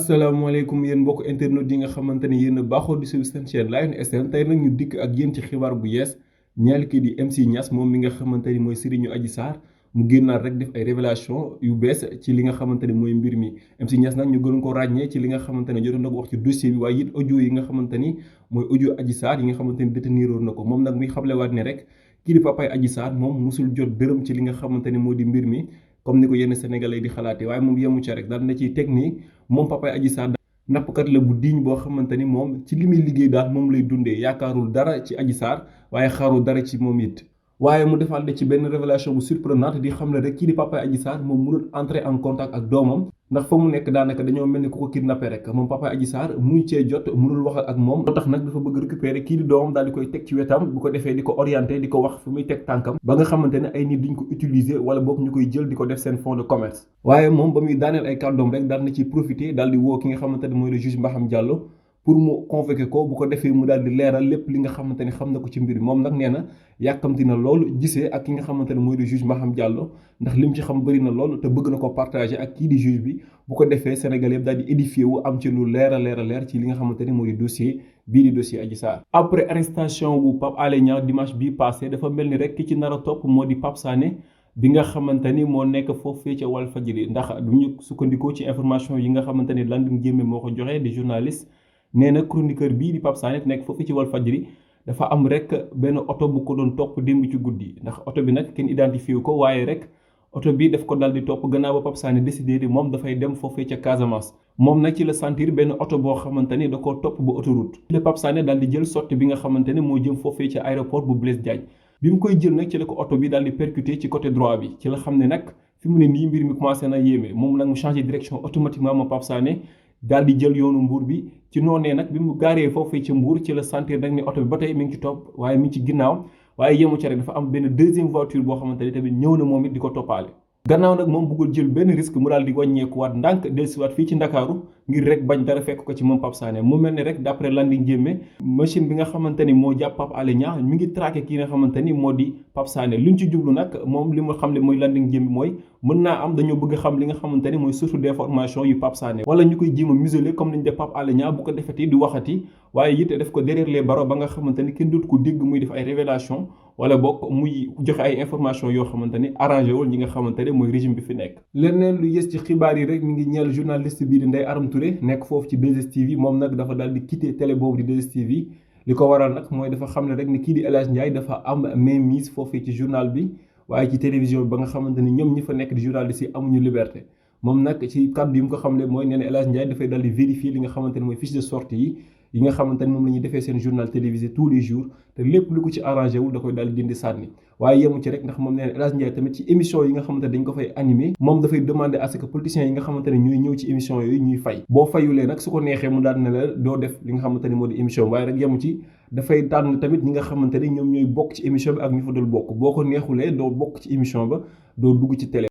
asalaamaaleykum yéen mbokk internet yi nga xamante ni yéen a baaxoo di suivre seen chaîne Lion SN tey nag ñu dikk ak yéen ci xibaar bu yees ñaari kii di MC Niass moom mi nga xamante ni mooy sëriñu Adji Sarr mu génnaat rek def ay révélation yu bees ci li nga xamante ni mooy mbir mi MC Niass nag ñu gën ko ràññee ci li nga xamante ne jotoon na ko wax ci dossier bi waaye it audio yi nga xamante ni mooy audio Adji Sarr yi nga xamante ni déteniroon na ko moom nag muy xamlewaat ne rek kii di papaay Adji Sarr moom musul jot dërëm ci li nga xamante ni moo di mbir mi comme ni ko yenn sénégalais di xalaatee waaye moom yemu ca rek daal na ciy teg nii moom papaay Adji Sarr nappkat la bu diiñ boo xamante ni moom ci li muy liggéey daal moom lay dundee yaakaarul dara ci Adji Sarr waaye xaarul dara ci moom it waaye mu defaat ci benn révélation bu surprenante di xam ne rek kii di papa Adji Sarr moom mënul entrer en contact ak doomam ndax fa mu nekk daanaka dañoo mel ni ku ko kidnappé rek moom papa Adji Sarr muy cee jot mënul wax ak moom loo tax nag dafa bëgg récupérer kii di doomam daal di koy teg ci wetam bu ko defee di ko orienté di ko wax fu muy teg tànkam ba nga xamante ne ay nit duñ ko utiliser wala boog ñu koy jël di ko def seen fonds de commerce waaye moom ba muy daaneel ay kàddoom rek daal na ci profité daal di woo ki nga xamante ne mooy le juge Maham Diallo pour mu convoqué ko bu ko defee mu daal di leeral lépp li nga xamante ni xam na ko ci mbir moom nag nee na yàkkamti na loolu gisee ak ki nga xamante ne mooy le juge Maham Diallo ndax lim ci xam bëri na lool te bëgg na ko partagé ak kii di juge bi bu ko defee Sénégal yëpp daal di édifié wu am ci lu leer a leer ci li nga xamante ni mooy dossier bii di dossier Adji Sarr. Après arrestation bu Pape Alé Niang dimanche bii passé dafa mel ni rek ki ci nar a topp moo di Pape Sané bi nga xamante ni moo nekk foofee ca Walfadjri ndax du ñu sukkandikoo ci information yi nga xamante ni Landing Diémé moo ko joxe di journaliste. nee na chroniqueur bii di Pape Sané nekk foofu ci Walfadjri dafa am rek benn oto bu ko doon topp démb ci guddi ndax oto bi nag kenn identifié wu ko waaye rek oto bi daf ko dal di topp gannaaw ba Pape Sané décidé di moom dafay dem foofee ca Casamance. moom nag ci la sentir benn oto boo xamante ni da koo topp ba autoroute. ci la Pape Sané daal di jël sortie bi nga xamante ne moo jëm foofee ca aéroport bu Blaise Diagne bi mu koy jël nag ci la ko oto bi daal di percuté ci côté droit bi ci la xam ne nag fi mu ne nii mbir mi commencé na yéeme moom nag mu changé direction automatiquement moom Pape Sané daal di jël yoonu Mbour bi ci noonee nag bi mu gaaree foofee ci Mbour ci la sentir nag ni oto bi ba tey mi ngi ci topp waaye mi ngi ci ginnaaw waaye yemu ca rek dafa am benn deuxième voiture boo xamante ni tamit ñëw na moom it di ko toppaale. gannaaw nag moom bëggul jël benn risque mu daal di wàññeekuwaat ndànk dellusiwaat fii ci Ndakaaru ngir rek bañ dara fekk ko ci moom Pape Sané mu mel ni rek d'après Landing Diémé machine bi nga xamante ni moo jàpp Pape Alé Niang mi ngi traqué kii nga xamante ni moo di Pape Sané luñ ci jublu nag moom li mu xam ne mooy Landing Diémé mooy mën naa am dañoo bëgg xam li nga xamante ni mooy source d'information yu Pape Sané wala ñu koy jéem a museler comme niñ def Pape Alé Niang bu ko defati di waxati waaye it def ko derrière les barreaux ba nga xamante ni kenn dootu ko dégg muy def ay révélation wala bokk muy joxe ay information yoo xamante ni arrangé wul ñi nga xamante ne mooy régime bi fi nekk. leneen lu yées ci xibaar yi rek mi ngi ñeel journaliste bii di Ndeye Arame Touré nekk foofu ci 2STV moom nag dafa daal di quitté télé boobu di 2STV li ko waral nag mooy dafa xam ne rek ni kii di El Hadj Ndiaye dafa am mainmise foofee ci journal bi waaye ci télévision bi ba nga xamante ni ñoom ñi fa nekk di journaliste yi amuñu liberté moom nag ci kàddu yi mu ko xamle mooy nee na El Hadj Ndiaye dafay daal di vérifier li nga xamante ne mooy fiche de sortie yi nga xamante ni moom la ñuy defee seen journal télévisé tous les jours te lépp lu ko ci arrangé wul da koy daal di dindi sànni waaye yemu ci rek ndax moom nee na El Hadj Ndiaye tamit ci émission yi nga xamante ne dañ ko fay animé moom dafay demander à ce que politiciens yi nga xamante ne ñooy ñëw ci émission yooyu ñuy fay boo fayulee nag su ko neexee mu daal ne la doo def li nga xamante ni moo di émission waaye rek yemu ci dafay tànn tamit ñi nga xamante ni ñoom ñooy bokk ci émission bi ak ñu fa dul bokk boo ko neexulee doo bokk ci émission ba doo dugg ci télé